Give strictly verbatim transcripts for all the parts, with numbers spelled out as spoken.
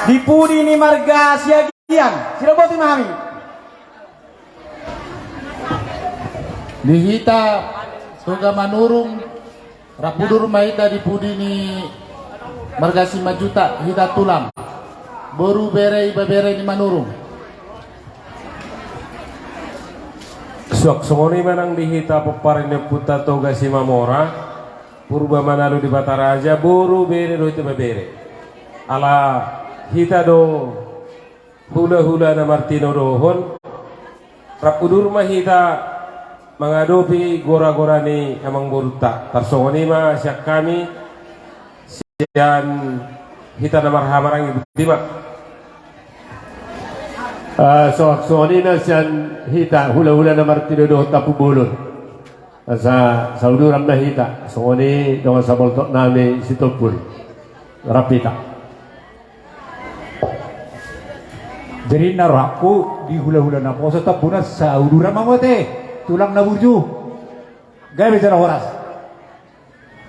Di pudi ni marga Siagian, sidok boti ma hami. Di hita Toga Manurung, rap udur ma hita di pudi ni marga Simanjuntak, hita tulang, boru, bere, ibebere ni Manurung. Suang songon i ma nang di hita pomparan ni ompunta Toga Simamora, Purba Manalu Debata Raja, boru, bere dohot ibebere. Ala hita do hulahula na martinodohon, rap udur ma hita mangadopi goragora ni amangborunta. Tarsongon i ma sian hami, sian hita na marhahamaranggi, boti ma. Ah, so, songon i ma sian hita hulahula na martinodohon Tampubolon. Asa sauduran ma hita, songon i dongan saboltok nami Sitompul. Rap hita. Jadi na rohangku di hulahula naposo Tampunan, sauduran ma muse, tulang na burju. Gabe jala horas.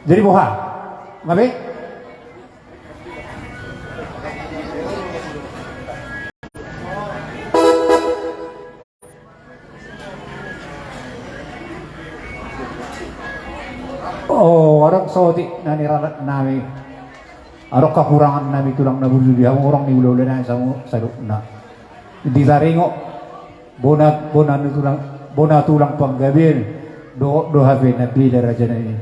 Jadi boha? Gabe? O, adong saotik na niralat nami, adong hahurangan nami tulang na burju di hamu horong ni hulahula nami samu-, saluhutna. Di taringot bona, bona ni tulang, bona tulang Panggabean, dohot do hape na beda raja nami.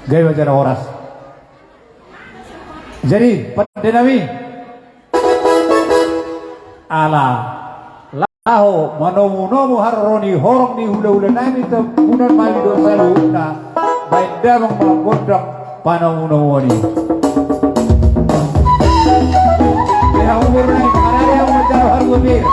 Gabe ma jala horas. Jadi pande nami, ala laho manomunomu haroro ni horong ni hulahula nami Tampunan, mami dohot saluhutna, baen damang ma gondang panomunomuon i. Di hamu boru nami, mangarade hamu manjalo haruapir.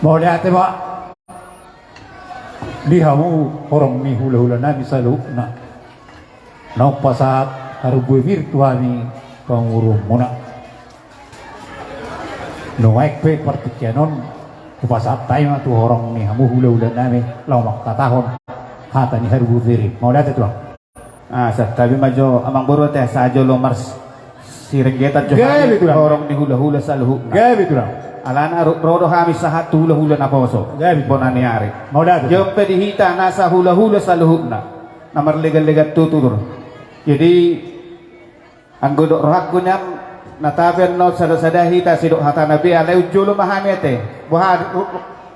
Mauliate ma di hamu horong ni hulahulanami saluhutna. Naung pasahat harbue pir tu hami pamoruonmuna. Nuaeng pe partingkian on hupasahat hami ma tu horong ni hamu hulahulanami laho mangkatahon hata ni harbue pir i. Mauliate tulang. Ah, santabi ma jo amangboru ate, asa jolo marsirenggetan jo hami horong ni hulahula saluhutna. Gabe tulang. Alana ro do hami sahat tu hulahula naposo bona ni ari. Mauliate. Jolo pe di hita nasa hulahula saluhutna na marleganlegan tutur. Jadi anggo dok rohangku nian na tape annon sadasada hita sidok hatana be, alai unjolo ma hami ate. Boha,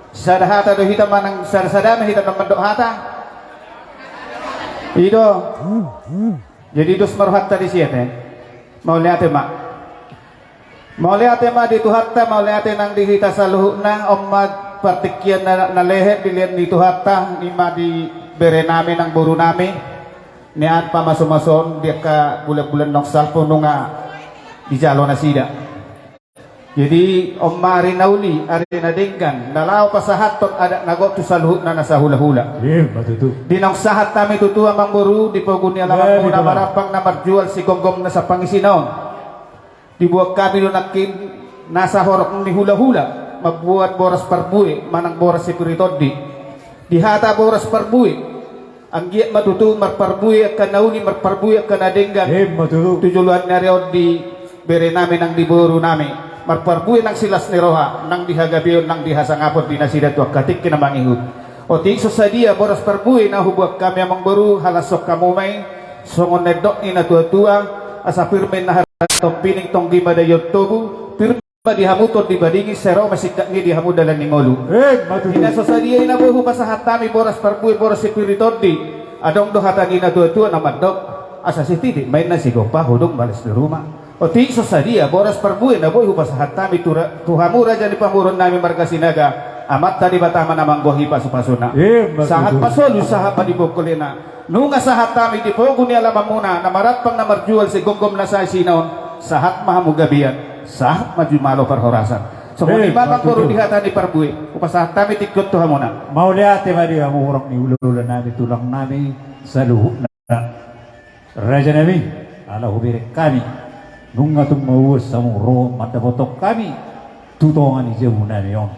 sada hata do hita manang sadasada ma hita na mandok hata? I do. Jadi dos ma rohanta disi ate. Mauliate ma. Mauliate ma di Tuhanta, mauliate nang di hita saluhutna. On ma partingkian na lehet dilehon ni Tuhanta, i ma di berenami nang borunami. Nian pamasomasuon di angka bulanbulan naung salpu nunga dijalo nasida. Jadi on ma ari na uli, ari na denggan na laho pasahathon adat na gok tu saluhutna nasa hulahula. Ima tutu. Di naung sahat hami tutu amangboru di pogu ni alamanmuna, marampang na marjual sigomgom nasa pangisina on. Dibuat hami do nangkin nasa horong ni hulahula mambuat boras parbue manang boras sipir ni tondi. Di hata boras parbue, anggiat ma tutu marparbue angka na uli, marparbue angka na denggan. Ima tutu. Tu joloan ni ari on di berenami nang di borunami, marparbue nang silas ni roha, nang di hagabeon nang di hasangapon di nasida tu angka tingki na mangihut. Otik so sadia boras parbue na hubuat hami amangboru, halashon hamu ma i songon na nidok ni natuatua: Asa pir ma inna harajaon pining, tonggi ma daion tobu, pir ma di hamu tondi madingin, sai ro ma singkat ni di hamu dalan ni ngolu. Ima tutu. Di na so sadia i na boi hupasahat hami boras parbue, boras sipir ni tondi, adong do hata ni natuatua na mandok: Asa sititik ma inna sigompa, hudung ma las ni ruma. Otik so sadia boras parbue na boi hupasahat hami tu ra-, tu hamu raja ni pamoruonnami marga Sinaga, Amanta Debata ma na manggohi pasupasuna. Ima tutu. Sahat ma solu, sahat ma di bongkolna. Nunga sahat hami di pogu ni alamanmuna na marampang na marjual sigomgom nasa isina on, sahat ma hamu gabean, sahat ma jumalo parhorasan. Songon i ma amangboru di hata ni parbue hupasahat hami tingki on tu hamuna. Mauliate ma di hamu horong ni hulahulanami, tulangnami saluhutna. Rajanami, ala hubereng hami, nunga tung mauas hamu ro mandapothon hami tu tonga ni jabunami on.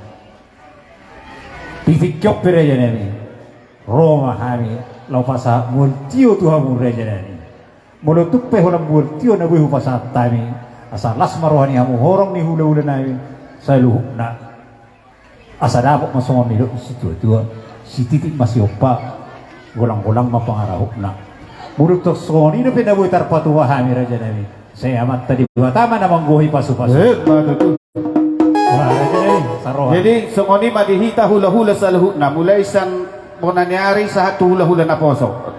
Di tingki on pe rajanami, ro ma hami laho pasahat mual tio tu hamu rajanami. Molo tung pe holan mual tio na boi hupasahat hami, asa las ma roha ni hamu horong ni hulahulanami saluhutna. Asa dapot ma songon nidok ni situatua: Sititik ma sigompa, golanggolang ma pangarahutna. Molo tung songon i dope na boi tarpatupa hami rajanami, sai Amanta Debata ma na manggohi pasupasuna. Ima tutu. Wah, rajanami, saroha. Jadi songon i ma di hita hulahula saluhutna, mulai sian bona ni ari sahat tu hulahula naposo.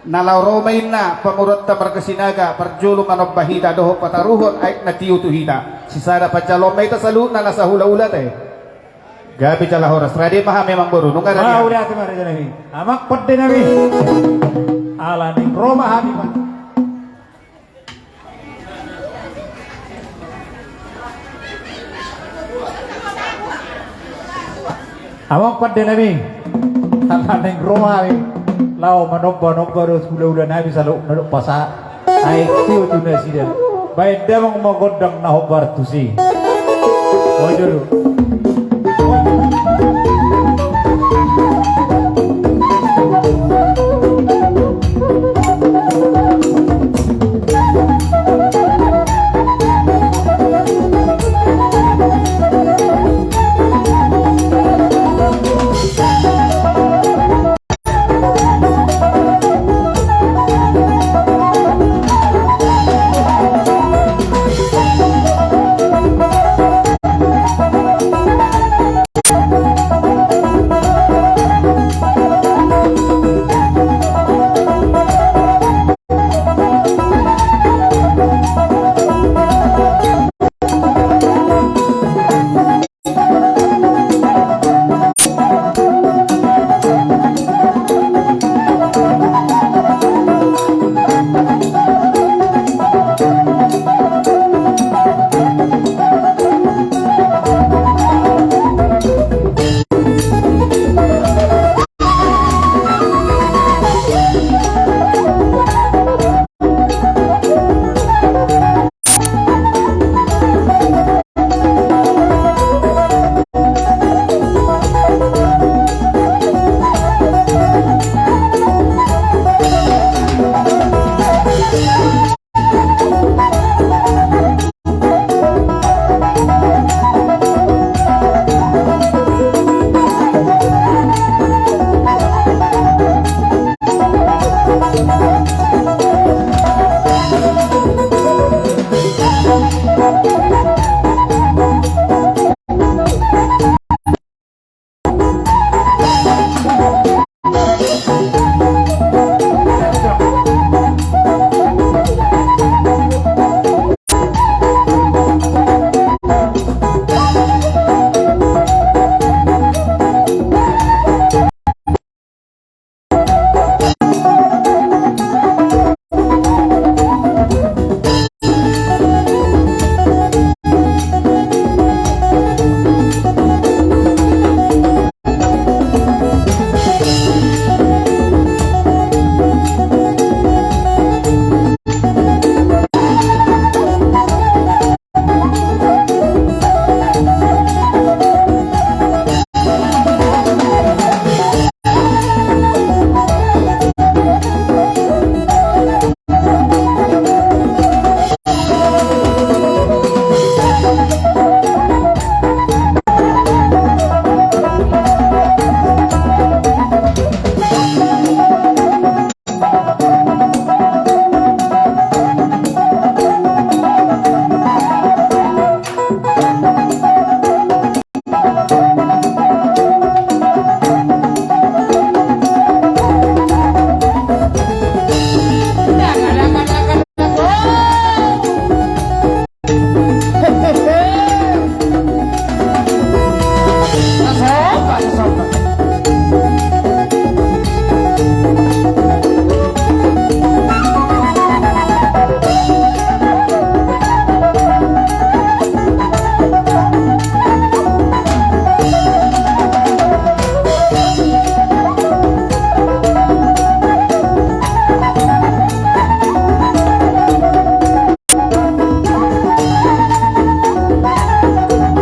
Na laho ro ma inna pamoruonta marga Sinaga parjolo manomba hita dohot pataruhon aek na tio tu hita. Sisada panjaloon ma hita saluhutna nasa hulahula ate. Gabe jala horas. Rade ma hami amangboru, nunga rade. Mauliate ma rajanami. Amang pandenami, ala naeng ro ma hami ma. Amang pandenami, ala naeng ro ma hami laho manombanomba dohot hulahulanami saluhutna dohot pasahat aek tio tu nasida. Baen damang ma gondang na hombar tusi. Ojor.